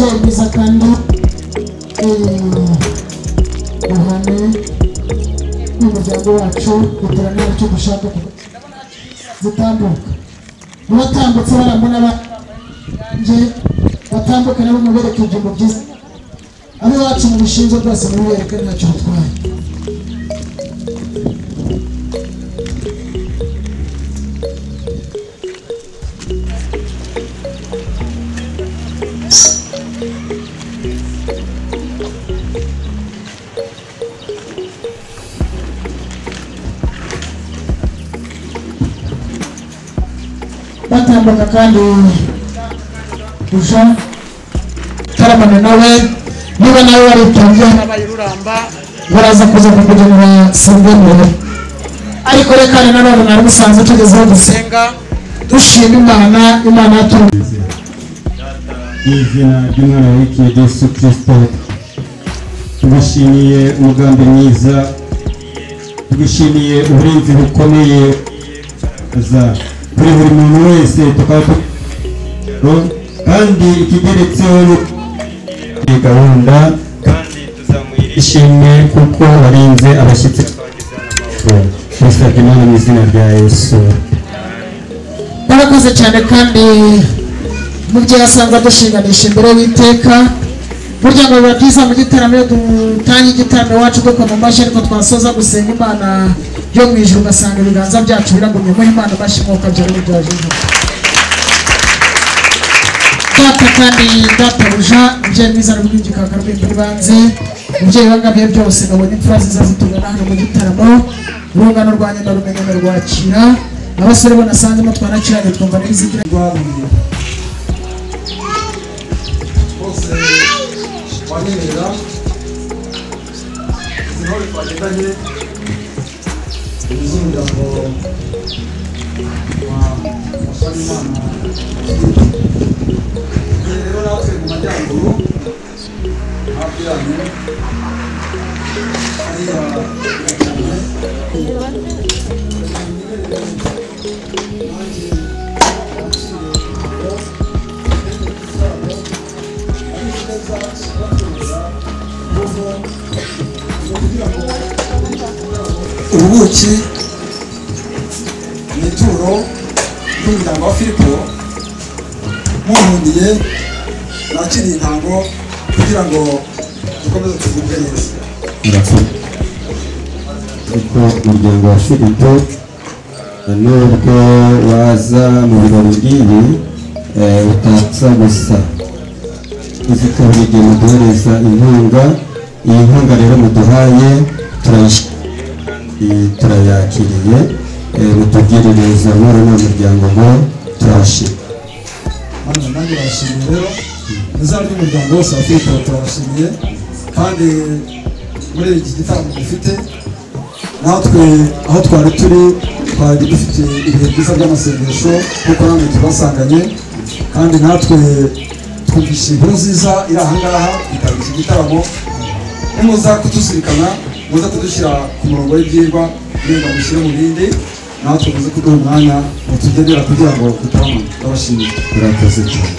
Umubyeyi mwiza kandi ruhame n'umuryango wacu duteranira icyo dushaka zitambuka. Mubatambutse barambona banjye batambuka nabo mubereke ibyumba byiza. Abiwacu mu bishinzwe rwose mubereke ntacyo bitwaye. Batambuka kandi uja taramana nawe niba nawe waritangiye baraza kuza kukugenera singemure. Ariko reka nanone mwari musanzwe tugezeho dusenga dushima Imana. Imana yaturinze izina ry'umwana w'Imana Yesu Kristo. Tugushimiye umugambi mwiza, tugushimiye uburinzi bukomeye kuri buri muntu wese, tukaba kandi ikigeretseho gahunda kandi tuzamuhira ishimwe kuko warinze abashyitsi. Tubisabye Imana mu izina rya Yesu. Barakoze cyane kandi mubyeyi asanzwe adushinganisha imbere y'Uwiteka. Burya ngo biba byiza mu gitaramo iyo dutanga igitaramo iwacu dukoma amashyi, ariko twasoza gusenga Imana yo mu ijuru ugasanga ibiganza byacu biragumye muhe Imana amashyi mwuka byari byaje. Data kandi databuja, umubyeyi mwiza n'ubwingikaka rw'imbibanze, umubyeyi wangabiye byose, ngabona imfura ziza zitugana hano mu gitaramo. Urungano rwanjye ndarumenya ndarwakira, abasore bo nasanzemo twanakiranye twumva n'izigira bose wanyemerera izi ntore twagendanye z'umuryango wa Musabyimana. Rero natwe mu majyaruguru hafi yanyu hariya cyane ubuki ni ituro ry'umuryango wa Filipo. Munkundiye nakiriye intango kugira ngo dukomeze tugubwe neza. Kuko umuryango wa Filipo nubwo waza mu birori nk'ibi utatsa gusa, uzi ko buri gihe muduhereza inkunga. Iyi nkunga rero muduhaye turayakiriye, mutugire neza muri uno muryango ngo turabashima. Nanjye barashimiye rero izina ry'umuryango wose wa Filipo turabashimiye, kandi muri iki gitaramo dufite natwe aho twari turi twari dufite ibihe byiza by'amasengesho kuko namwe tubasanganye, kandi natwe twumvise inkuru nziza iri aha ngaha itabira iki gitaramo. Nimuza kutuzirikana, muza kudushyira ku murongo w'ibyigwa, mwenda mushyire mu bindi, natwe muze kuduha umwanya mutugenera kugira ngo dutaramane. Ndabashimiye. Murakoze cyane.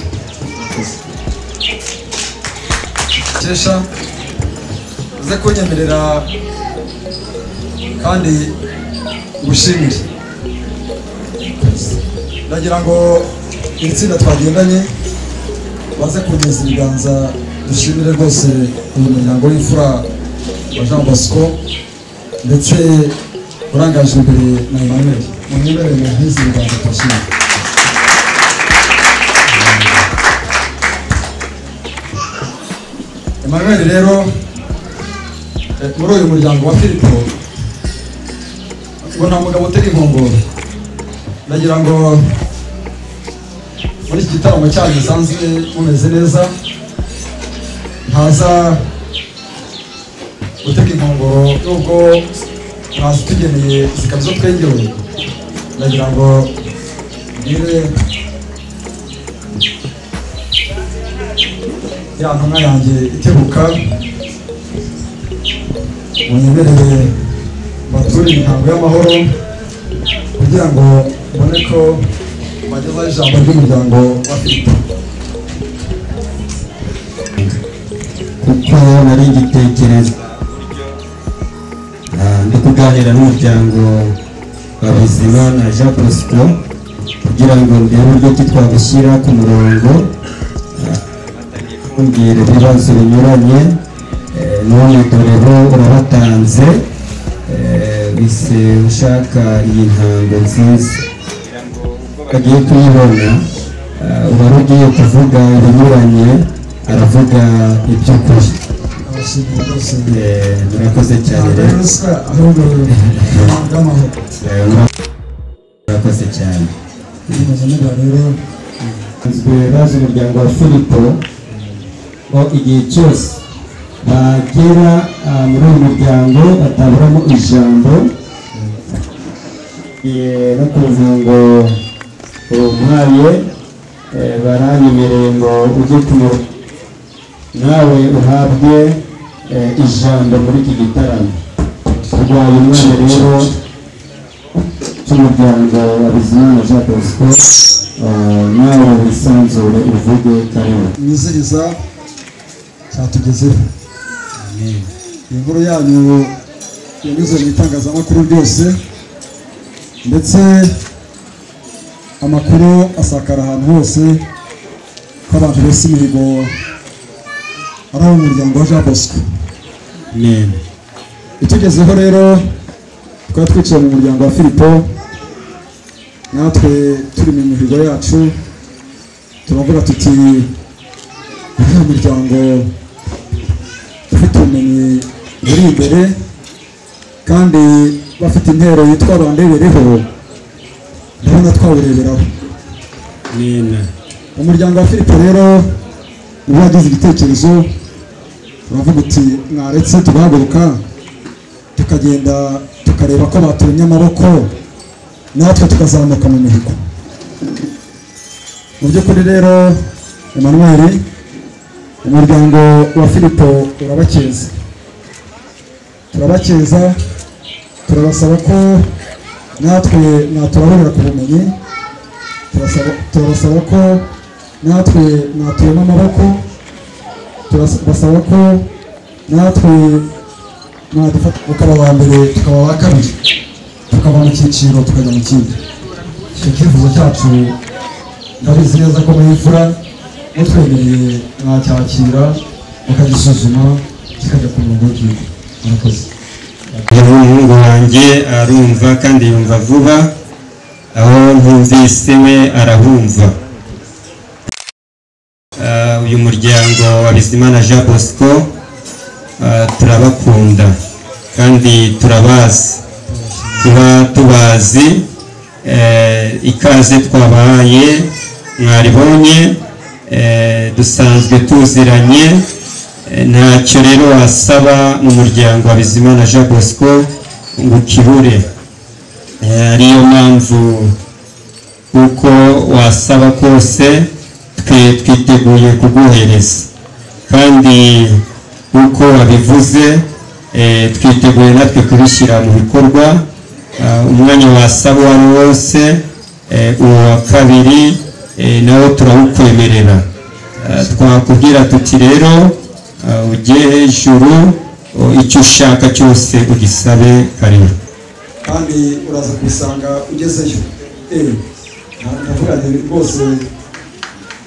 Kesha uze kunyemerera kandi ubushimire. Ndagira ngo iri tsinda twagendanye baze kugeza ibiganza dushimire rwose uyu muryango w'imfura wa Jean Bosco ndetse urangaje imbere na Emmanuel. Munyemerere muhize ibiganza tubashimire. Emmanuel rero muri uyu muryango wa Filipo ngo nta mugabo utega inkongoro. Ndagira ngo muri iki gitaramo cyanyu musanzwe mumeze neza, ntaza gutega inkongoro nubwo mwazitugeneye zikaba izo twegereye. Ndagira ngo mbwire ya ntumwa yanjye itebuka, munyemerere bature imihango y'amahoro kugira ngo mbone ko bagezaho ijambo ry'umuryango wa Filipo. nari ngitekereza ndi kuganira n'umuryango wa Bizimana Jean Bosco kugira ngo ndebe uburyo ki twabishyira ku murongo, kumbwira ibibazo binyuranye. None dore bo urabatanze, bise ushaka iyi ntango nziza bagiye kuyibona. Uwari ugiye kuvuga ibinyuranye aravuga iby'ukuri. Murakoze cyane rero, murakoze cyane. Bazi umuryango wa Filipo ko igihe cyose bagera muri uyu muryango bataburamo ijambo no kuvuga ngo umpaye, baranyemereye ngo ujye ku nawe uhabwe ijambo muri iki gitaramo. Urwaye umwana rero cy'umuryango wa Bizimana Jean Bosco, nawe wisanzure uvuge karibu. Mwizihiriza cyatugezeho. Inkuru yanyu yanyuze mu itangazamakuru ryose, ndetse amakuru asakara ahantu hose ko abantu bose imihigo ari abo mu muryango wa Jean Bosco. Amen. Itugezeho rero twari twicaye mu muryango wa Filipo, natwe turi mu mihigo yacu, turavuga tuti uyu muryango ufite ubumenyi buri imbere kandi bafite intero yitwa bandebereho, ndabona twawureberaho. Amen. Umuryango wa Filipo rero uba wagize igitekerezo, uravuga uti mwaretse tugahaguruka tukagenda tukareba ko baturemye amaboko natwe tukazamuka mu mihigo. Mu by'ukuri rero Emmanuel, umuryango wa Filipo urabakeza, turabakeza, turabasaba ko natwe mwaturahurira ku bumenyi, turabasaba ko natwe mwaturema amaboko, turabasaba ko natwe mwadufata tukaba aba mbere tukaba aba kabiri, tukava mu cyiciro tukajya mu kindi. Icyo cyifuzo cyacu ndabizi neza ko muri imfura mutwemereye mwacyakira mukagisuzuma kikajya ku murongo w'igihugu. Murakoze. Umuhungu wanjye arumva kandi yumva vuba, aho ntumvise we arahumva. Uyu muryango wa Bizimana Jean Bosco turabakunda kandi turabazi, tuba tubazi. Ikaze twabahaye mwaribonye, dusanzwe tuziranye. Ntacyo rero wasaba mu muryango wa Bizimana Jean Bosco ngo ukibure. Ariyo mpamvu uko wasaba kose twe twiteguye kuguhereza, kandi uko wabivuze twiteguye natwe kubishyira mu bikorwa. Umwanya wasaba uwo ari wose, uwa kabiri nawo turawukwemerera. Twakubwira tuti rero ujye hejuru, icyo ushaka cyose ugisabe karibu. Kandi uraza kubisanga ugezeyo. Ndavuga nti rwose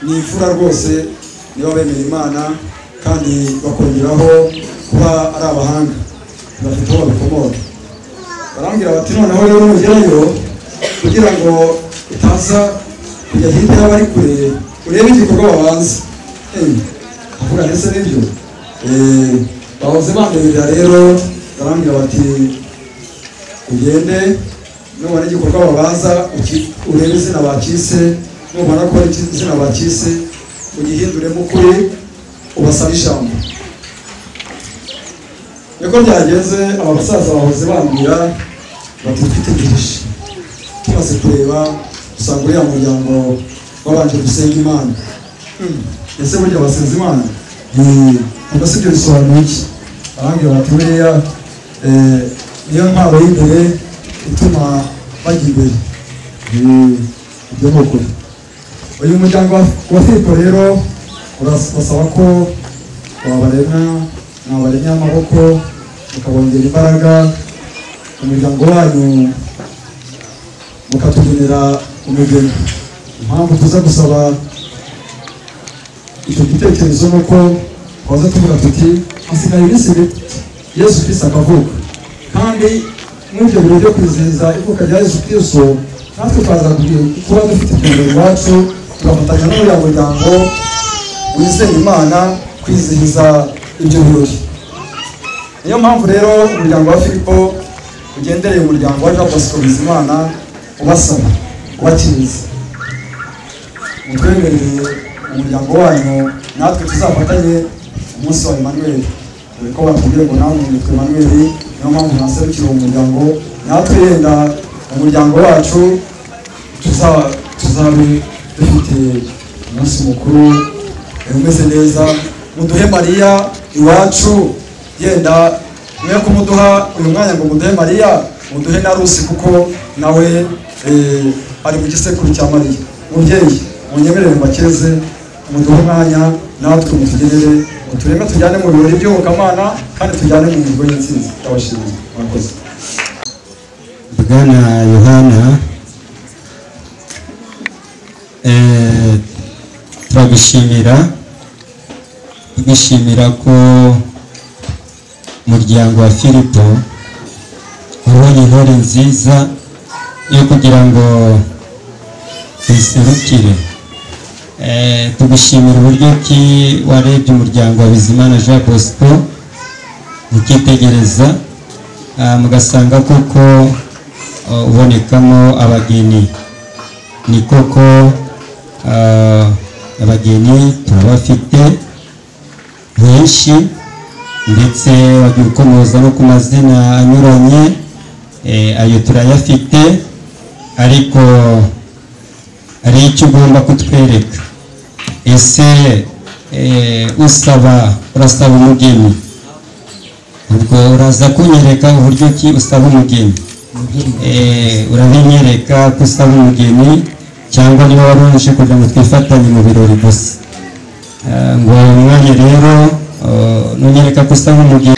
ni imfura rwose, niba bemeye Imana kandi bakongeraho kuba ari abahanga bafite aho babikomora. Barambwira bati noneho rero nugerayo kugira ngo utaza kujya hirya y'abari kure urebe igikorwa babanza. Avuga ndetse n'ibyo bahoze bandeberera rero, barambwira bati ugende nubona igikorwa babanza urebe izina bakise, nubona ko izina bakise ugihinduremo ukuri ubasabe ijambo. Niko byagenze, aba basaza bahoze bambwira bati twitegereje, tumaze kureba usanga uriya muryango wabanje gusenga Imana. Ese burya basenze Imana? Ubwo si ibyo bisobanuye iki? Barambwira bati buriya niyo ntwaro y'imbere ituma bajya imbere. Ibyo ni ukuri. Uyu muryango wa Filipo rero urasaba ko wabarema mwabaremye amaboko mukabongera imbaraga, umuryango wanyu mukatugenera umugeni. Impamvu tuza gusaba icyo gitekerezo nuko twaza tuvuga tuti hasigaye iminsi ibiri Yesu Kristo akavuka, kandi muri ibyo birori byo kwizihiza ivuka rya Yesu Kristo natwe twaza kuba dufite ibyombo iwacu, tugafatanya n'uriya muryango wizera Imana kwizihiza ibyo birori. Niyo mpamvu rero umuryango wa Filipo ugendereye umuryango wa Jean Bosco Bizimana ubasaba ubakiriza, mutwemerere umuryango wanyu natwe tuzafatanye umunsi wa Emmanuel, dore ko batubwiye ngo namwe mwitwa Emmanuel. Niyo mpamvu naserukira uwo muryango, natwe yenda umuryango wacu tuzabe dufite umunsi mukuru umeze neza. Muduhe Mariya iwacu, yenda mwe kumuduha uyu mwanya ngo muduhe Mariya, muduhe na Rusi kuko nawe ari mu gisekuru cya Mariya. Mubyeyi munyemerere mbakeze, muduhe umwanya natwe mutugenere, mutureme tujyane mu birori by'Iyobokamana kandi tujyane mu mihigo y'intsinzi. Ndabashimiye, murakoze. Bwana Yohana, turagushimira ko umuryango wa Filipo ubonye intore nziza yo kugira ngo tuyiserukire. Tugushimira uburyo ki warebye umuryango wa Bizimana Jean Bosco mukitegereza, mugasanga koko ubonekamo abageni. Ni koko abageni turabafite benshi, ndetse wagiye ukomoza no ku mazina anyuranye, ayo turayafite, ariko hari icyo ugomba kutwereka. Ese usaba, urasaba umugeni, ubwo uraza kunyereka uburyo ki usaba umugeni. Urabinyereka ko usaba umugeni, cyangwa niba waruje kugira ngo twifatanye mu birori gusa. Ngo umwanya rero nunyereka ko usaba umugeni.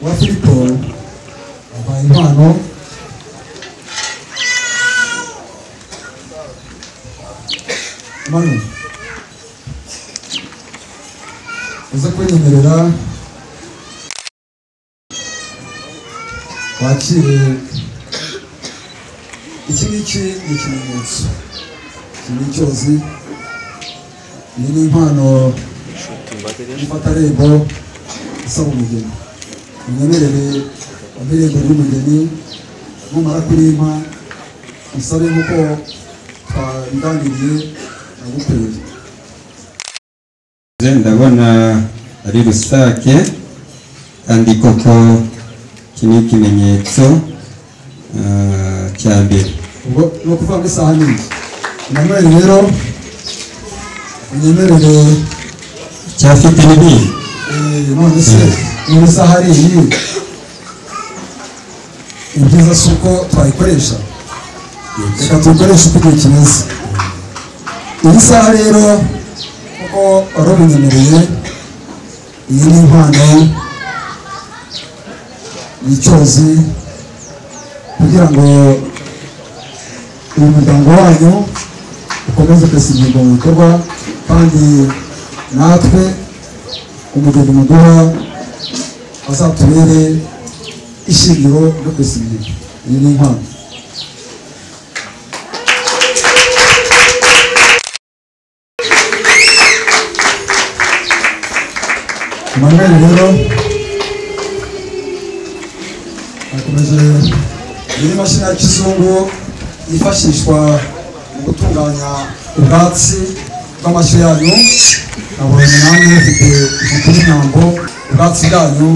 Wa Filipo abaye impano Manu, uza kunyemerera wakire iki ngiki ni ikimenyetso, iki ni icyozi, iyi ni impano y'Ifatarembo isaba umugeni. Munyemerere irembo ry'umugeni, numara kurimpa usabe nk'uko twabiganiriye nagukwiriye. Ndabona ari rusake, kandi koko iki ni ikimenyetso cya mbere. Ubwo ni ukuvuga ngo isaha ni iyi. Emmanuel rero unyemerere cyafite n'ibindi. None se niba isaha ari iyi, ibyiza si uko twayikoresha, reka tuyikoreshe uko igihe kimeze. Iyi saha rero kuko wari ubinyemereye, iyi ni impano, ni icyozi kugira ngo uyu muryango wanyu ukomeze kwisigirwa mu bikorwa, kandi natwe umugeni muduha azatubere ishingiro ryo kwisigirwa. Iyi ni impano. Emmanuel rero akomeje. Iyi ni imashini ya kizungu yifashishwa mu gutunganya ubwatsi bw'amashyo yanyu. Nabonye namwe mufite ifuku n'inyambo, ubwatsi bwanyu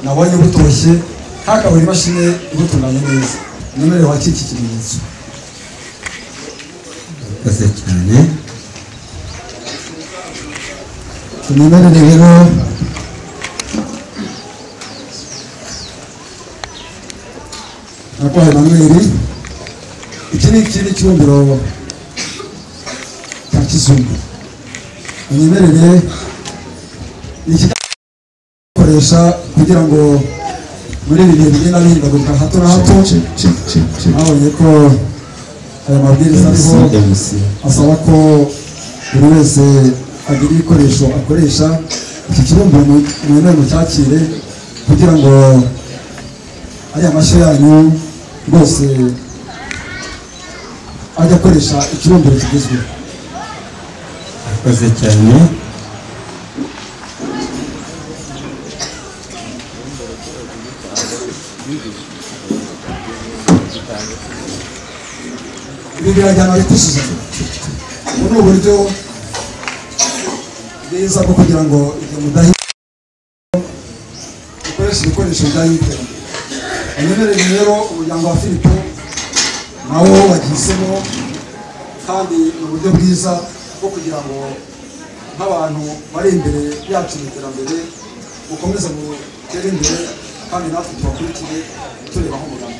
nabonye butoshye, hakabura imashini ibutunganya neza. Nemerewe wakira iki kimenyetso. Murakoze cyane. Tunyemerere rero Nyakubahwa Emmanuel, iki ni ikindi kibumbiro cya kizungu. Unyemerere iki. Kugikoresha kugira ngo muri ibi bihe bigenda bihindagurika hato na hato. Nabonye ko aya mabwiriza ariho asaba ko buri wese agira ibikoresho akoresha. Iki kibumbano mwemewe mucyakire kugira ngo ariya mashyo yanyu rwose ajya akoresha ikibumbiro kigezweho. Akoze cyane. Ibi birajyana bikuzuzanya. Ubu ni uburyo bwiza bwo kugira ngo igihe mudahinga dukoreshe ibikoresho bya y'iterambere. Anyemerere rero umuryango wa Filipo nawo wagihisemo, kandi ni uburyo bwiza bwo kugira ngo nk'abantu bari imbere yacu mu iterambere mukomeze mutere imbere, kandi natwe tubakurikire tureba aho mugana.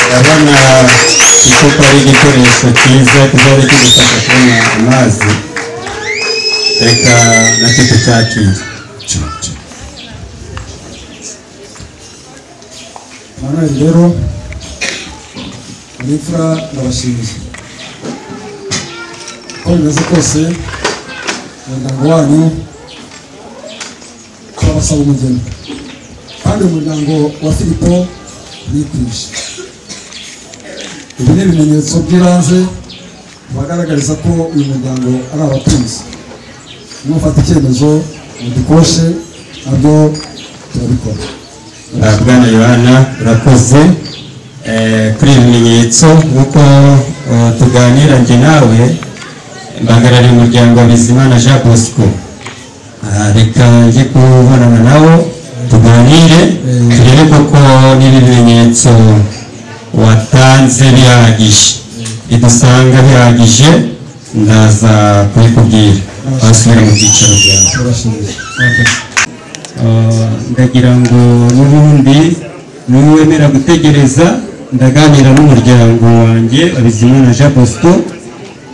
Urabona kuko ari igikoresho cyiza kizajya kidufasha kubona amazi, reka nacyo tucyakire. Manuel rero muri imfura ndabashimiye uko bimeze kose. Umuryango wanyu turabasaba umugeni, kandi umuryango wa Filipo bikwije. Ibi ni ibimenyetso by'ibanze bagaragariza ko uyu muryango ari abatunzi. Nimufata icyemezo mudukoshe, nabyo turabikora. Bwana Yohana urakoze kuri ibi bimenyetso. Nk'uko tuganira njye nawe, mbahagarariye umuryango wa Bizimana Jean Bosco. Reka njye kubonana nawo tuganire, turebe koko n'ibi bimenyetso watanze bihagije. Idusanga bihagije ndaza kubikubwira. Wasubira mu byicaro byawe. Ndagira ngo n'ubundi niwemera gutegereza ndaganira n'umuryango wanjye wa Bizimana Jean Bosco,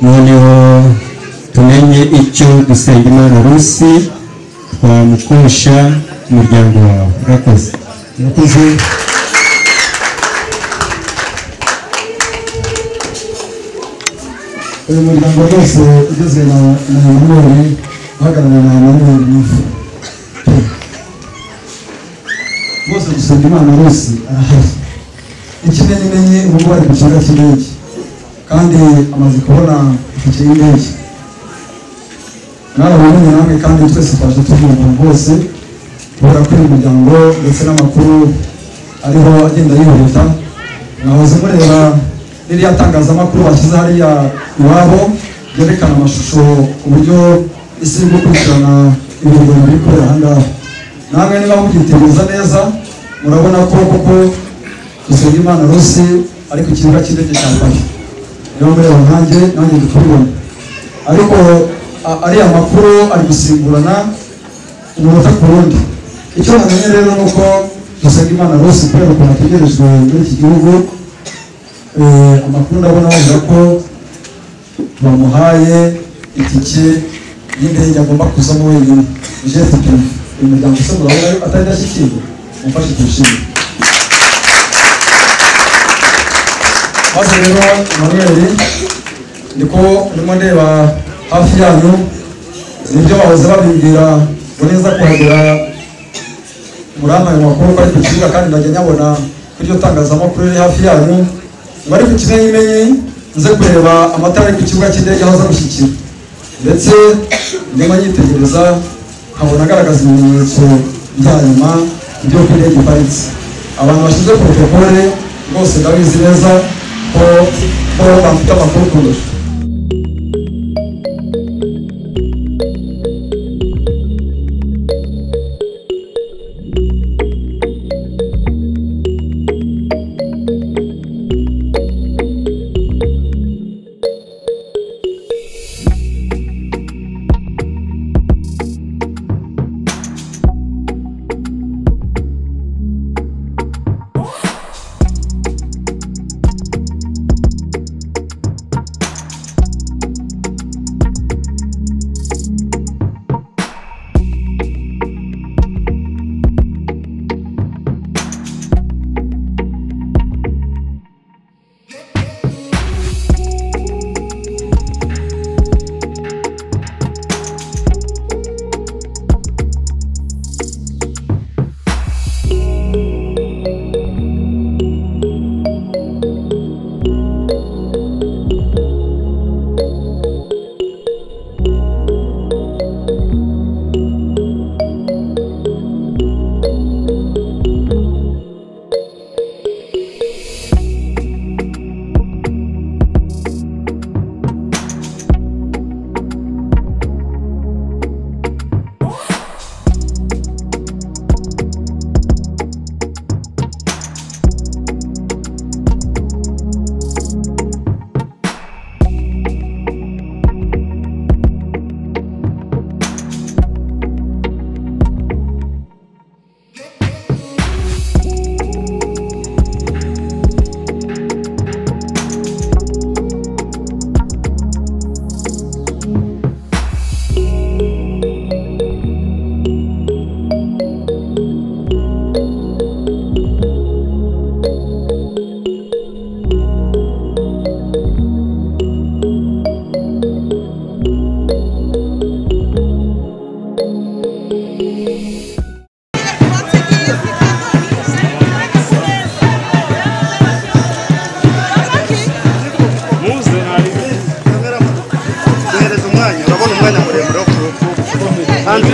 noneho tumenye icyo Dusengimana Rusi twamukosha umuryango wawe. Urakoze. Urakoze. Uyu muryango wose ugizwe na Emmanuel, uhagarariwe na Emmanuel Nifu. Bose Dusengimana Rusi arahari. Ikimenyimenyi ubu bari ku kibuga cy'indege, kandi amaze kubona itike y'indege. Mwarabimenye namwe, kandi twese twaje tubyumva rwose, kubera ko uyu muryango ndetse n'amakuru ariho agenda yihuta. Mwahoze mureba ririya tangazamakuru bashyize hariya iwabo ryerekana amashusho uburyo isi iri gukurikirana ibirori biri kubera aha ngaha. Namwe niba mubyitegereza neza murabona ko koko Dusengimana Rusi ari ku kibuga cy'indege cya Paris. Niba mureba nkanjye nanjye ndi kubibona, ariko ariya makuru ari gusimburana umunota ku wundi. Icyo namenye rero ni uko Dusengimana Rusi kubera ukuntu ategerejwe muri iki gihugu, amakuru ndabona bavuga ko bamuhaye itike y'indege agomba kuzamo wenyine. Jet privé. Uyu muryango se murabona atari indashyikirwa? Mumfashe tuwushime. Maze rero Emmanuel, niko ndimo ndeba hafi yanyu, nibyo bahoze babimbwira ngo neza kuhagera murampaye amakuru ko ari ku kibuga, kandi ndajya nyabona kuri iryo tangazamakuru riri hafi yanyu. Ngo ari ku kimenyimenyi nze kureba amatara ari ku kibuga cy'indege aho aza gushyikira, ndetse ndimo nyitegereza nkabona agaragaza ibimenyetso bya nyuma by'uko indege iparitse. Abantu bashinzwe protokole rwose ndabizi neza ko bafite amakuru kurusha.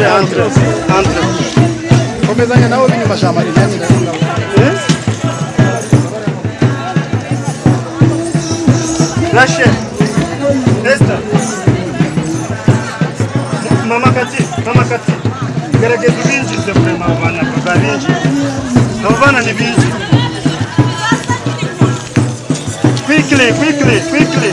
Entre, entre. Komezanya nabo binyuma jamari Rachel, Esther, Mama Kati, Mama Kati. Gerageza ubinjize vraiment abana babinjize. Abo bana ni binjize. Quickly, quickly, quickly.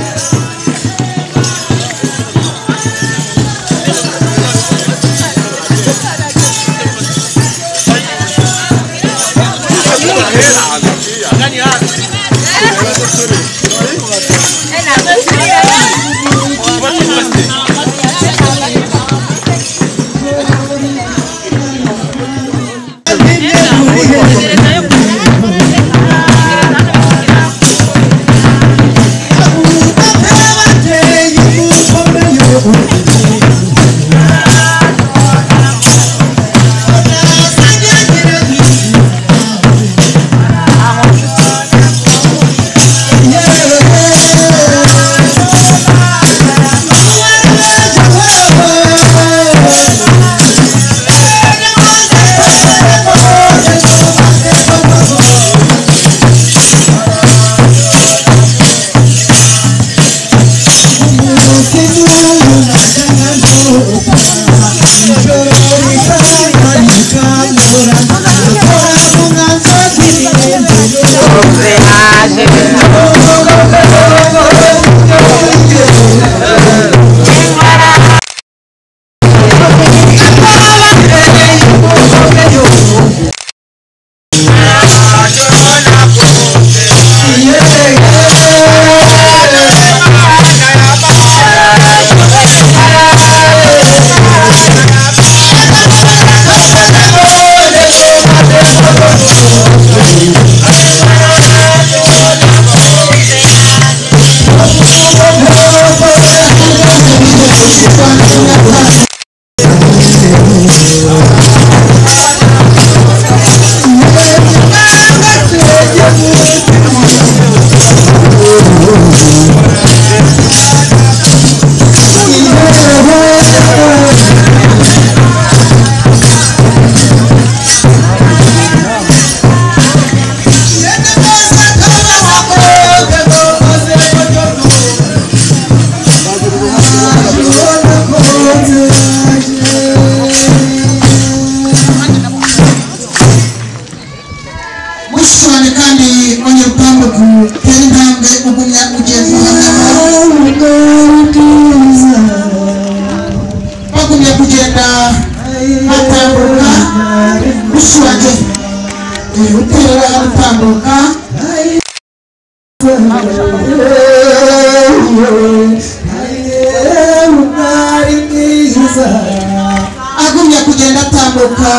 Agumya kugenda atambuka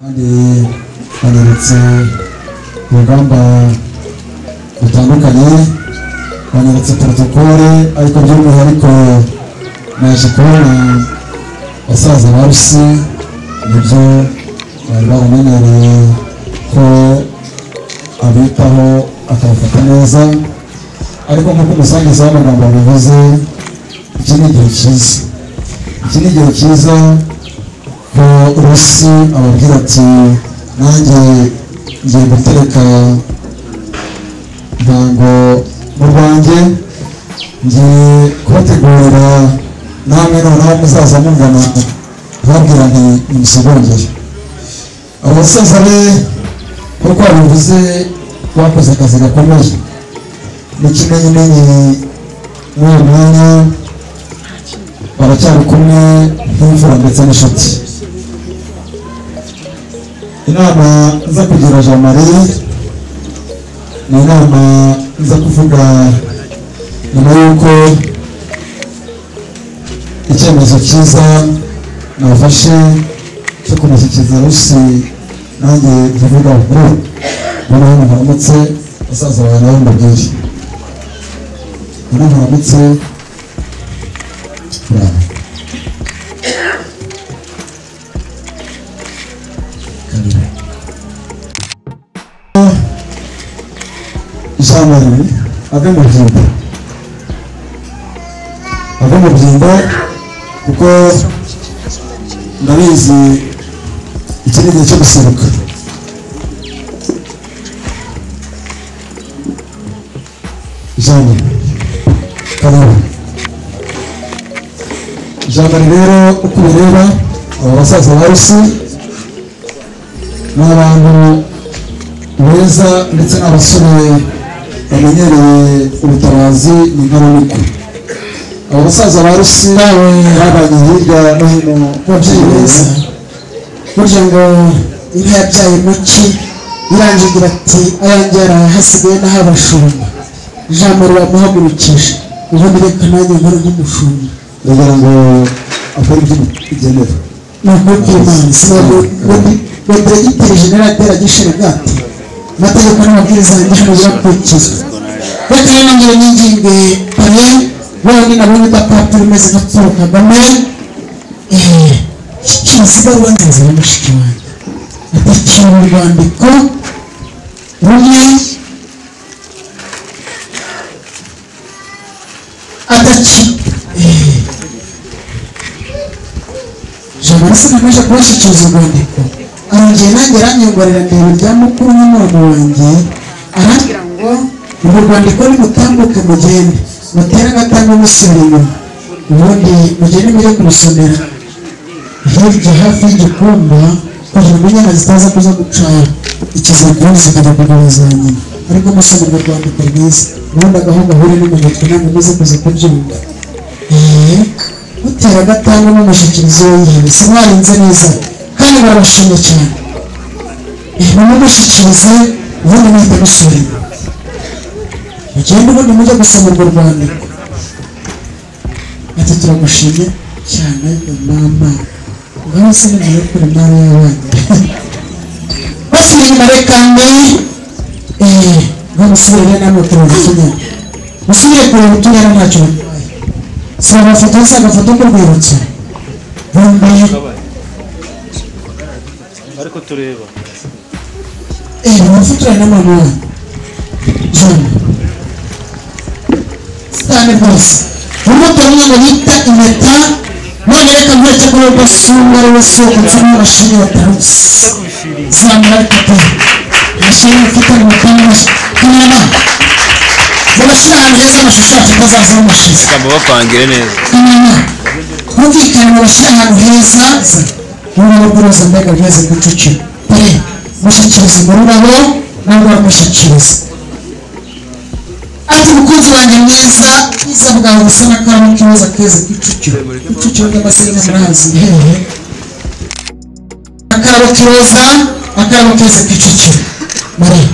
Kandi banyeretse urugamba rutandukanye, banyeretse protokole, ariko by'umwihariko naje kubona basaza ba Rusi, nibyo bari baramenyereye ko abitaho akabafata neza, ariko nk'uko umusangiza w'amagambo yabivuze, iki ni igihe cyiza, iki ni igihe cyiza ko Rusi ababwira ati nanjye ngiye gutereka ntango mu rwanjye, ngiye kubategurira namwe noneho muzaza mungana, babwira nti nimusogongere. Abo basaza be nk'uko babivuze bakoze akazi gakomeye, n'ikimenyimenyi muri uyu mwanya Baracyari kumwe nk'imfura ndetse n'inshuti. Inama nza kugira Jean Marie ni inama nza kuvuga nyuma y'uko icyemezo cyiza nafashe cyo kumushyikiriza Rusi, nanjye nkivuga ngo noneho muramutse basaza bawe nabo mbabwire, noneho muramutse bravo. Jean Marie ave mu byimbo, ave mu byimbo kuko ndabizi iki ni igihe cyo guseruka. Jean Marie karibu. Jean Marie rero uko ubireba aba basaza ba Rusi ni abantu beza ndetse n'abasore bamenyereye ubutabazi ni nkarunuko. Aba basaza ba Rusi babanye hirya no hino babyeyi beza. Burya ngo inka yabyaye muki irangiye ati ayanjye yarahasigaye n'ahabashumba. Jean Marie bamuhagurukije ubundi reka nanjye nkore nk'umushumba. Ndagira ngo akore ibyo bigenewe. Ni ukuri kw'Imana ngo diregiteri jenerali Gisheragati amategeko n'amabwiriza yanjye hano birakurikizwa. Reka rero nongere ninginge pare wewe nabonye udapapuro umeze nka Paul Kagame, shyikiriza ibaruwa nziza ya mushiki wanjye atakira urwandiko rumwe ataki Jean Marie sinamaze kubashyikiriza urwandiko arongeye nanjye aranyongorera ndeba irya mukuru n'umwana wanjye arambwira ngo urwo rwandiko nimutambuke mugende mutere agatambwe musubira inyuma ubundi mugende mujye kurusomera hirya hafi y'igikumba kugira ngo inyana zitaza kuza guca ikiziriko zikajya kugaba za nyina, ariko musoma urwo rwandiko rwiza ubundi agaho gahure n'umunyutwe namwe muze kuza kubyumva. Mutera agatambwe mumushyikiriza uwo yihebe simwarinze neza kandi barabashimye cyane. Mumumushyikirize ubundi muhite musubira inyuma mugende ubundi mujye gusoma urwo rwandiko. Ati turagushimye cyane mama, ngaho se nimero kuri mama y'abana basubira inyuma reka mbe ngaho musubire namwe kureba utunyana, musubire kureba utunyana ntacyo bitwaye. Si agafoto si agafoto k'urwibutso bombi ariko tureba mufotorane na mama wanyu Jean cyane rwose. Urubuto rumwe ngo bita impeta, none reka nkwereke ko rudasumba ari we soko nsoma amashini ya Tarusi. Zamura ariko pe amashini mufite mu kanwa kanama mubashyire ahantu heza amashusho yacu atazazamo amashizi. Reka mubapangire neza. Kanama mwumvikane mubashyire ahantu heza ururabo rw'iroza mbega rweze ku Kicukiro pe mushyikirize urwo rurabo nabwo baramushyikiriza. Ati mukunzi wanjye mwiza, ubwiza bwawe busa n'akarabo k'iroza keza Kicukiro. Kicukiro n'amasirimu murahazi hehe? Akarabo k'iroza, akarabo keza Kicukiro. Marie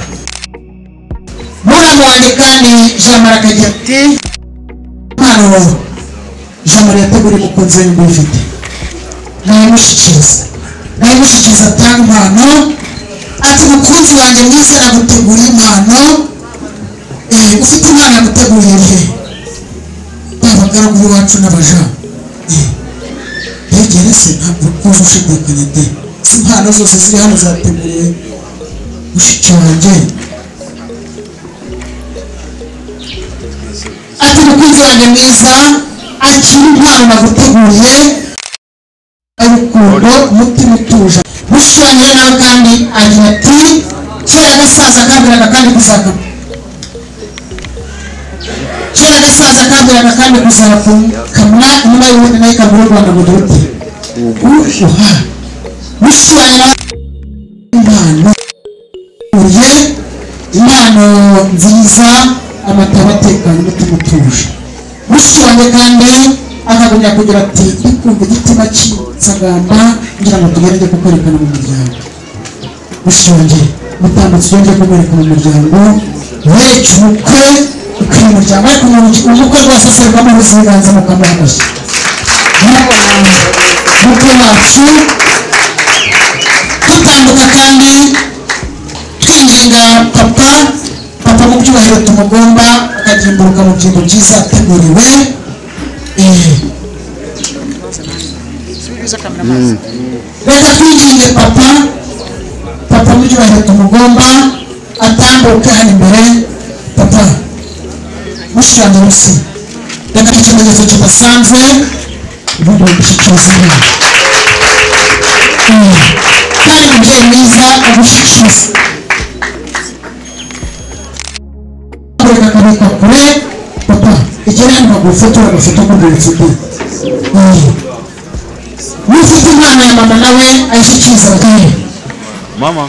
muramu wanjye kandi Jean Marie akagira ati impano Jean Marie yateguriye umukunzi we ngo uyifite nayimushyikiriza, nayimushyikiriza atanga impano. Ati mukunzi wanjye mwiza naguteguriye impano. Ufite impano yaguteguriye he? Abagaragu b'iwacu n'abaja begere se ntabwo kuza ushidikanya de si impano zose ziri hano zateguriwe mushiki wanjye. Ati mukunzi wanjye mwiza akira impano naguteguriye ay'urukundo umutima utuje. Mushiki wanjye nawe kandi agira ati kera agasaza kambwiraga kandi kuzakama, kera agasaza kambwiraga kandi kuzakamwa inyuma y'ubundi nayo ikabura u Rwanda ngo dute uha. Mushiki wanjye nawe impano uriye impano nziza amataba atekanye umutima utuje. Mushiki wanjye kandi Akagumya kugira ati ndikumva igitima cy'insagamba ngira ngo tugerage kukwerekana mu muryango. Mushonge mutambutse yongeye kumwereka mu muryango, wereke ubukwe ukwiye umuryango, ariko umukwe rwose aserwamo ibiganza mukamuha amashyi. Murabona umukwe wacu dutambuka kandi twinginga papa, papa mu byubahiro tumugomba akagimburuka mu byimbo byiza ateguriwe. Reka twinginge papa, papa mu byubahiro tumugomba atambuke hano imbere. Papa mushanje rusi, reka ikimenyetso kidasanzwe ubundi bagushyikiriza imana kandi umubyeyi mwiza agushyikiriza reka akabikwa kure. Papa igere hano bagufotora agafoto k'urwibutso rwe. N'ufite impano ya mama nawe ayishyikiriza ababyeyi. Mama,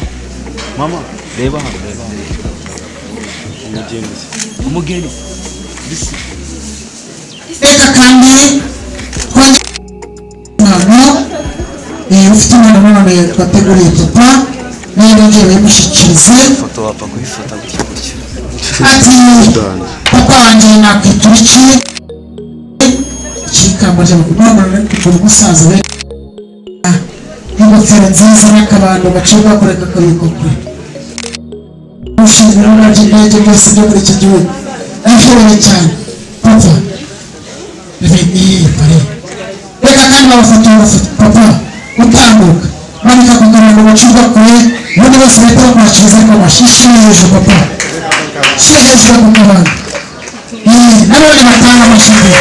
mama, reba hano, reba hano. Umugeni, umugeni. Reka kandi twongere impano, ufite impano nanone twateguriye papa nawe yongere bayimushyikirize. Ifoto wapfa kuyifata gutya gutya. Ati papa wanjye nakwitura iki? Ikikamba ry'abakuru kugura umusaza we n'ingofero nziza n'akabando gaciye gakoreka akabiko kure. Ushinzwe ibibuga by'indege byose byo muri iki gihugu arashoboye cyane. Papa reka kandi babafotora papa utambuka manika ku kabando gacibwa kure, ubundi bose bahita bakwakiriza ariko amashyi hejuru. Papa shyira hejuru ku kabando, nanone batanga amashyi imbere.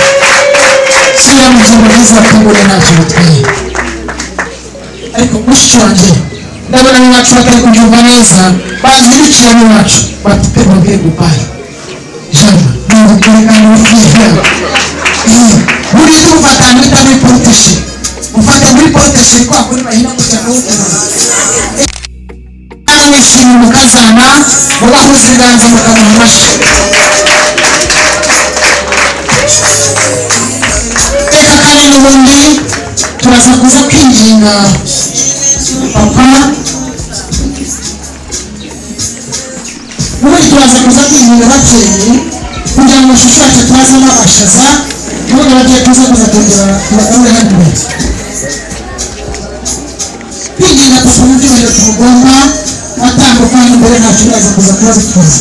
Shyira mu byumba byiza bateguriye ntacyo bitwaye. Ariko mushiki wanjye ndabona ab'iwacu batari kubyumva neza, banzirikiye ab'iwacu bafite babwiye ngo bayi jana nubukore kandi bufite. Buriya tugufata ahantu bita muri poroteshi, ufata muri poroteshi kwa kuri bahina kujya kuwucuruza. Mwishimira umukazana mugahuza ibiganza mukamuha amashyi. Reka kandi n'ubundi turaza kuza kwinginga papa, ubundi turaza kuza kwinginga ababyeyi kugira ngo amashusho yacu turazemo amashaza, ubundi ababyeyi tuza kuza kongera tubagarure hano imbere. Kwinginga papa mu byubahiro tumugomba atambuka hano imbere ntacyo uraza kuza kuba bitwaza.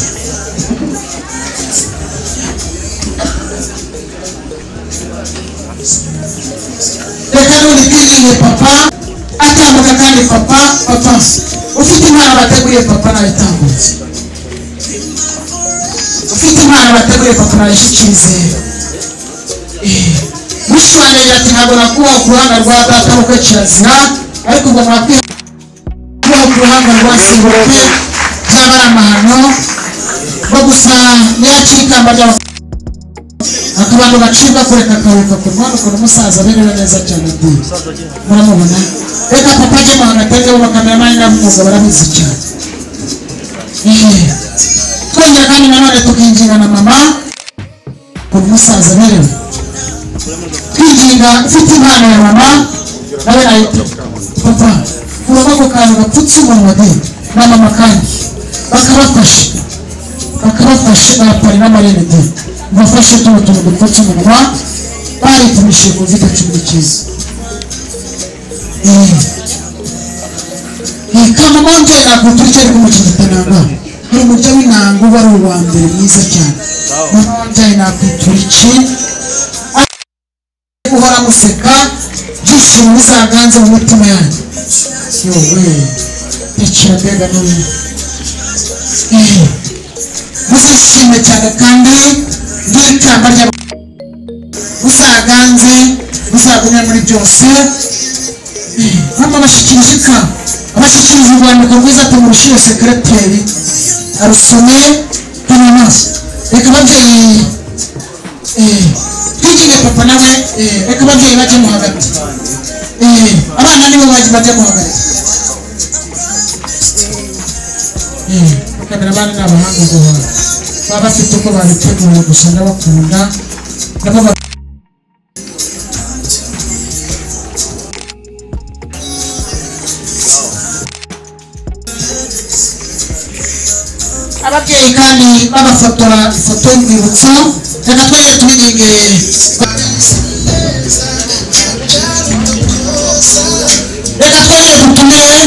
Reka n'ubundi twinginge papa atambuka kandi papa, papa ufite impano bateguriye papa nawe itambutse. Ufite impano bateguriye papa nawe ishyikirize. Mushiki wanjye agira ati ntabwo nakubaho ku ruhanga rwa data bukwe kirazira, ariko ubwo mwakwibaho ku ruhanga rwa sebukwe byaba ari amahano. Ngo gusa niyakikamba rya akabando gacibwa kureka akabika ku ruhande ukuntu umusaza aberewe neza cyane ati muramubona. Reka papa ajye mu hagati ajyemo bakameramani n'ab'umwuga barabizi cyane. Twongera kandi nanone tukinginga na mama ukuntu umusaza aberewe. Twinginga ufite impano ya mama nawe ayite papa kuramo ako kantu gapfutse umunwa de na mama kandi bakabafasha, bakabafasha n'abapari n'amarene de bafashe tuno tuntu dupfutse umunwa baripimishije covid 19. Kama manje nakuturike ariko mu kigitananga hari umurya w'inanga uba ari uwa mbere mwiza cyane. Manje nakuturike uhora museka byishimo bizaganze mu mitima yanyu. Yowe tekera mbega n'uyu muzishime cyane kandi n'ikamba rya muzaganze muzagumye muri byose. Mama abashyikirije ikamba, abashyikirije urwandiko rwiza tumurushiye sekereteri arusome kanamaso. Reka ababyeyi twinginge papa nawe, reka ababyeyi bajyemo hagati, abana nibo bajyamo hagati. Kameramani ni abahanga guhanga, baba bafite uko babiteguye gusa ndabakunda nabo. Ababyeyi kandi babafotora ifoto y'urwibutso, reka twongere tubinginge. Reka twongere dutumire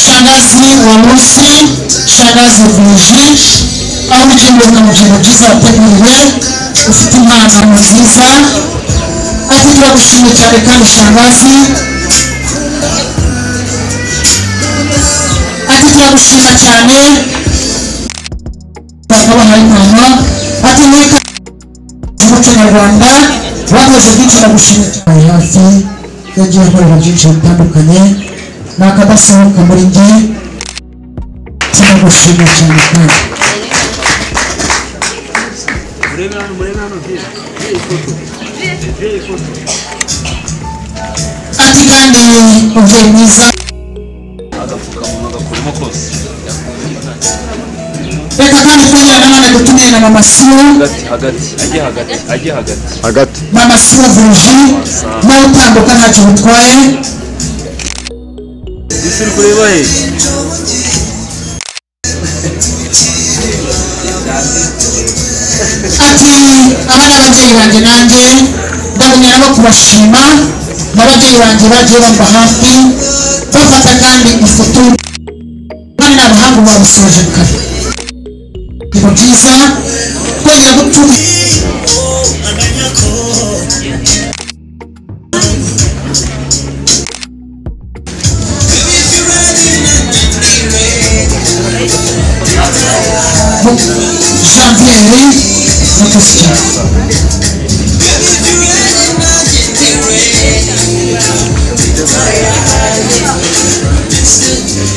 shangazi wa Lucy, shangazi Virgie, aho ukinguka mu bintu byiza wateguriwe, ufite impano nziza. Ati turagushimiye cyane kandi shangazi, ati turagushima cyane, bakabaha impano. Ati muri umuco nyarwanda bakoze byinshi, ndagushimiye cyane. Hafi yagiye akorera byinshi bitandukanye, ni akadasohoka muri njye, turagushima cyane kandi. Ati kandi umubyeyi mwiza, reka kandi twongere nanone dutumire na mama Siwo, mama Siwo Virgie, nawe utambuka ntacyo bitwaye. Ati aba ni ababyeyi banjye, nanjye ndabona nabo kubashima, n'ababyeyi banjye bagiye bamba hafi bafata kandi ifoto, kandi ni abahanga babisoje kare. Ni byiza kongera gutura. Janvier Mukasya.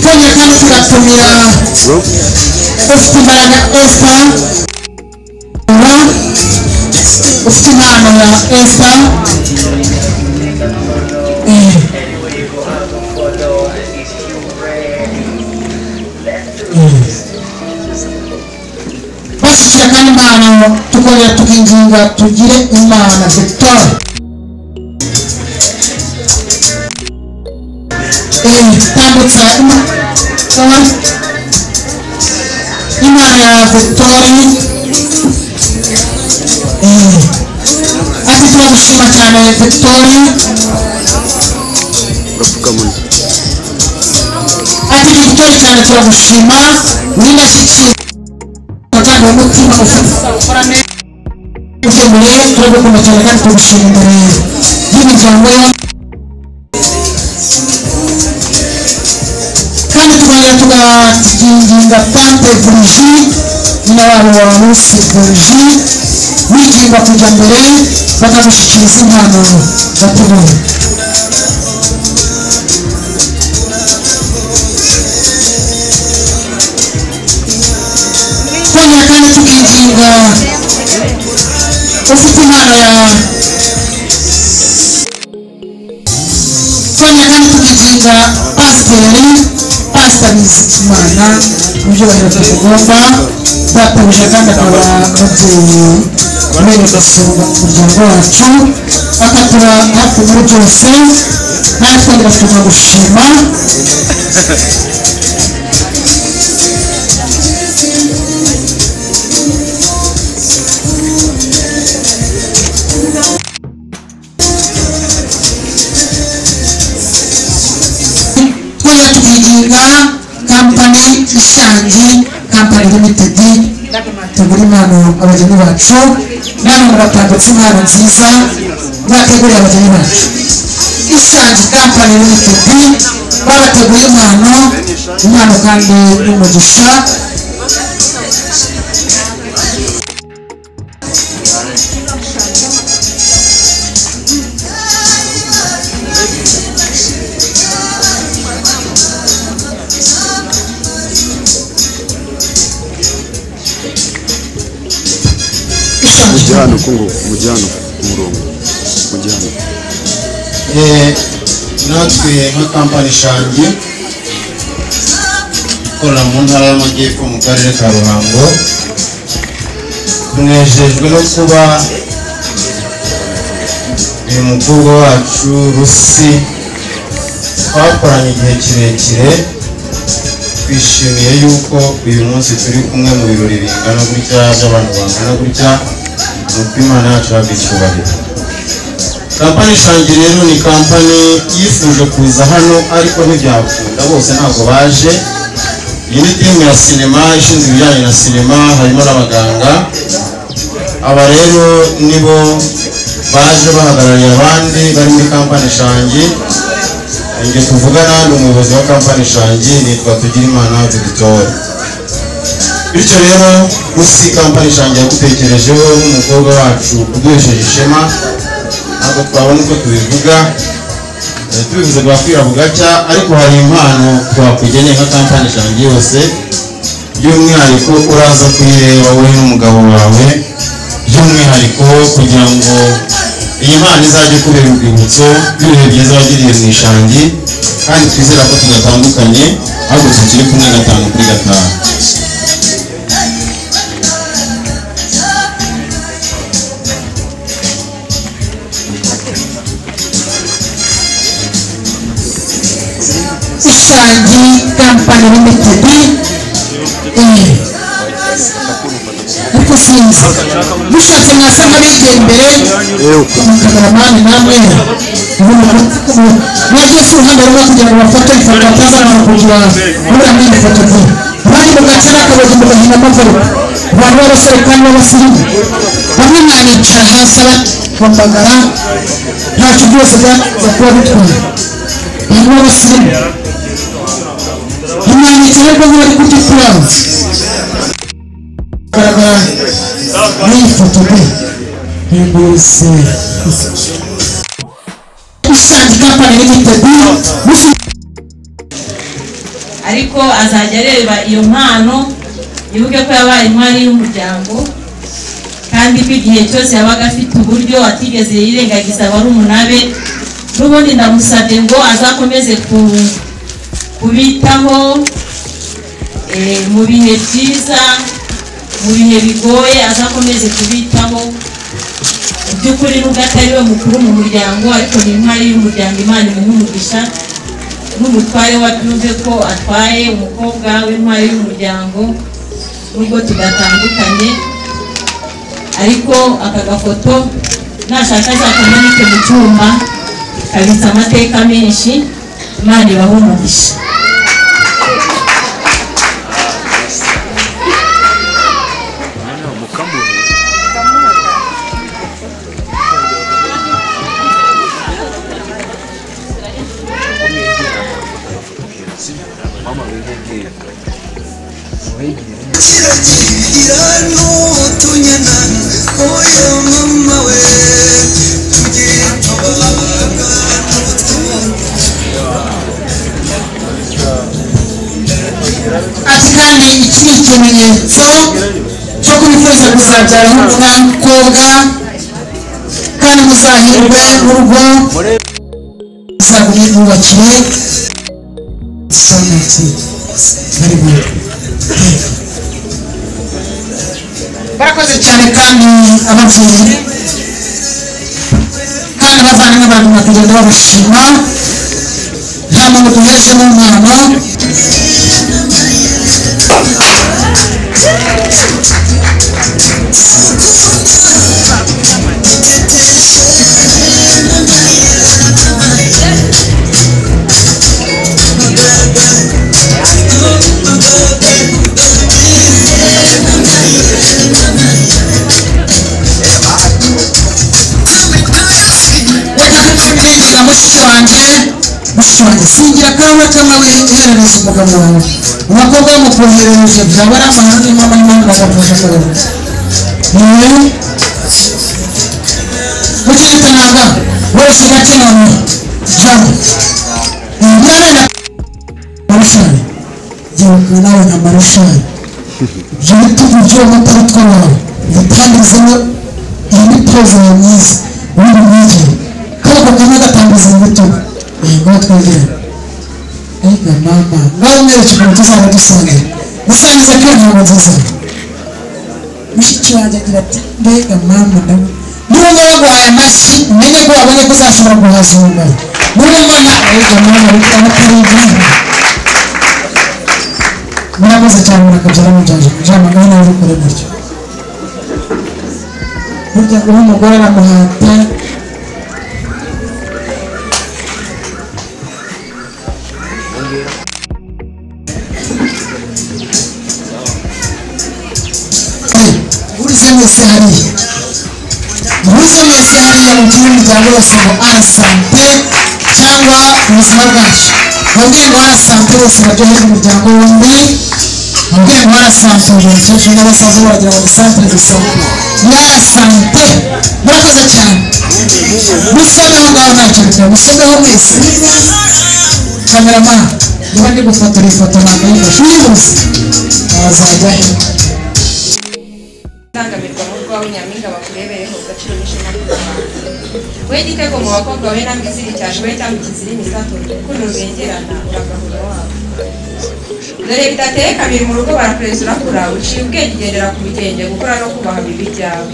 Twongera kandi tugatumira ufite imbaraga Esther, ufite impano ya Esther. Bashyikira kandi impano, tukongera tukinginga tugire Imana Victoire. Tambutsa impano ya Victoire. Ati turagushima cyane Victoire. Ati Victoire cyane turagushima, w'indashyikirwa kandi umutima ufite ugemeye, turagukunda cyane kandi tugushima imbere y'imiryango yombi. Kandi tukongera tugakinginga tante Virgie, nyina wabo wa Lucy Virgie, winginga kujya mbere bakagushyikiriza impano bateguye. Twongera kandi tukinginga ufite impano ya, twongera kandi tukinginga pasiteri, Pastor Bizimana mu byubahiro tugomba, databuja kandi akaba ababyeyi bene gasonga umuryango wacu, akatura hafi muri byose, natwe twongera tukagushima. Twongera tukinginga kampani Ishangi Company Limited, tegura impano abageni bacu, namwe mugatambutsa impano nziza mwateguriye abageni bacu. Ishangi Company Limited babateguye impano, impano kandi n'umugisha. Mujyano kungu, mujyano umurongo, mujyano. Natwe nka kampani Shangi ikorera mu ntara y'Amajyepfo mu karere ka Ruhango, tunejejwe no kuba uyu mukobwa wacu Rusi twakoranye igihe kirekire, Twishimiye yuko uyu munsi turi kumwe mu birori bingana gutya by'abantu bangana gutya, nuko Imana yacu ihabwa icyubahiro. Kampani Shangi rero ni kampani yifuje kuza hano ariko ntibyakunda, bose ntabwo baje. Iyi ni timu ya sinema ishinzwe ibijyanye na sinema, harimo n'abaganga. Aba rero nibo baje bahagarariye abandi bari muri kampani Shangi. Njye tuvugana ni umuyobozi wa kampani Shangi, nitwa Tugirimana Victor. Bityo rero Rusi, kampani Shangi yagutekerejeho nk'umukobwa wacu uduhesheje ishema. Ntabwo twabona uko tubivuga, tubivuze bwakwira bugacya, ariko hari impano twakugeneye nka kampani Shangi yose. By'umwihariko uraza kuyireba wowe n'umugabo wawe, by'umwihariko kugira ngo iyi mpano izajye kubera urwibutso rw'ibihe byiza wagiriye mu Ishangi, kandi twizera ko tudatandukanye ahubwo tukiri kumwe 5 kuri 5. Ishangi Company Limited. Ariko sinzi mushatse mwasa nk'abegera imbere umukameramani namwe mwageze uruhande rumwe kugira ngo bafate ifoto batazabona kugira mubura muri iyi foto vuba. Abandi mugaca n'akabogi mugahina amaguru, abantu b'abasore kandi b'abasirimu, bamwe mwanicara hasi abambagara, ntacyo byose byaza kuba bitwaye. Abantu b'abasirimu ntimwanicara ariko nk'abari kurya ipirawu. Garagara muri iyi foto be mbese Ishangi Company Limited. Ariko azajya areba iyo mpano, yibuke ko yabaye intwari y'umuryango, kandi ko igihe cyose yabaga afite uburyo atigeze yirengagiza barumuna be. N'ubundi ndamusabye ngo azakomeze kubitaho mu bihe byiza, mu bihe bigoye, azakomeze kubitaho. Mu by'ukuri nubwo atari we mukuru mu muryango, ariko ni intwari y'umuryango. Imana imuhe umugisha, n'umutware we abyumve ko atwaye umukobwa w'intwari y'umuryango, nubwo tudatandukanye. Ariko aka gafoto nashaka azakamanike mu cyuma, kabitse amateka menshi. Imana ibahe umugisha. Ati kandi iki ni ikimenyetso cyo kubifuriza kuzabyara umukobwa, kandi muzahirwe urugo muzagumye mwubakire. Barakoze cyane kandi ababyeyi kandi abavandimwe baraguma kugenda babashima, nta muntu duheje n'umwana. Mushiki wanjye singira akarahuri kamwe wiherereza umugabo wawe, umukobwa bamukoherereje byaba ari amahano n'impamo n'impamvu bamufasha kureba. Mukitananga wese gake none jambo mwana marushari gihugu nawe na marushari ibyo bitugu by'amatara twawe bitangizemo iyi mitozo myiza ubundi mwigire kandi kamwe gatangiza imbuto. Ngo twegere ega mama ngaho mwereke ukuntu tuzaba dusangira musangiza ko ntabwo nziza. Mushiki wanjye agira ati mbega mama nawe niba baguhaye amashyi umenye ko wabonye ko uzashobora guhaza umugabo. Niba mbona ega mama ariko atari ibyiza. Murakoze cyane murakabyara mujaje mujama ngaho nawe ubikore gutyo. Burya guha umugore aramuhata. Urize mwese hariya, urize mwese hariya mubwire umuryango wose ngo arasante cyangwa ubuzima bwacu. Babwire ngo arasante bose baryoherwe umuryango wombi. Babwire ngo arasante ngo umukecuru n'abasaza baragira ngo ni santere de sante. Yarasante, murakoze cyane. Musomeho ngaho ntacyo bitwaye, musomeho mwese. Kameramani, niba ndi gufotora ifoto ntabwo ayifashe, uyihuse wazajya he? Ndangamirwa mu rwawe nyampinga bakurebereho gaciro n'ishema ry'u Rwanda. We gitego mu bakobwa we namwe iziri cyane we cyangwa ikiziri imisato urukundo rubengerana uragahura wabo. Dore bidateye kabiri mu rugo barakureza urakura uciye ubwenge ugendera ku bigenge gukora no kubaha bibi byawe.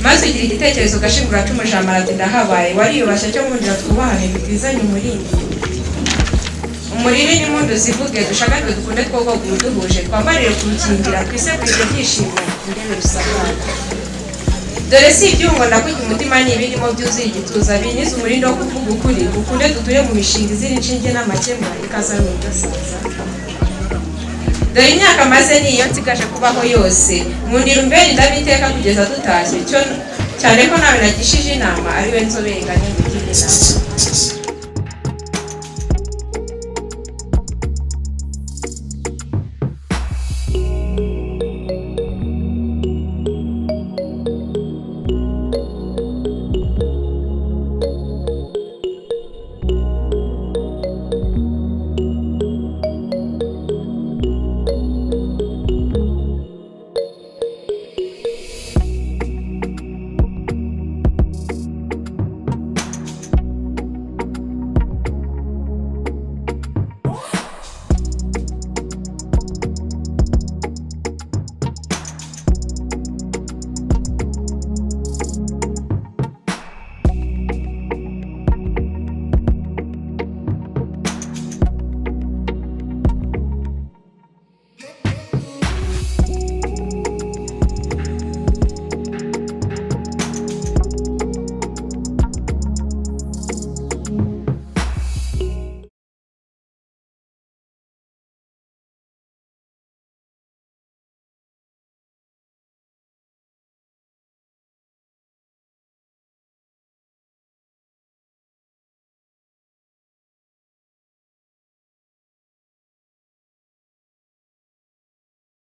Maze ugira igitekerezo ugashingura cumujamara ati ndahabaye wariyubashye cyo nkundira twubahane bitizanye umurindi. Umuriri n'impundu zivuge dushakajwe dukunde twogogura duhuje twambarire kurukingira twisekure ibyo byishimo indebe rusakara. Dore si ibyungo ndakujya umutima ni ibirimo byuzuye igituza binyize umurindi wo kuvuga ukuri dukunde duture mu mishinga izira inshinge n'amakemwa ikazana udasaza. Dore imyaka maze niyo nsigaje kubaho yose nkundira umbere ndabiteka kugeza dutashye cyane ko nawe nagishije inama ari we nzobere ngane ngugire inama.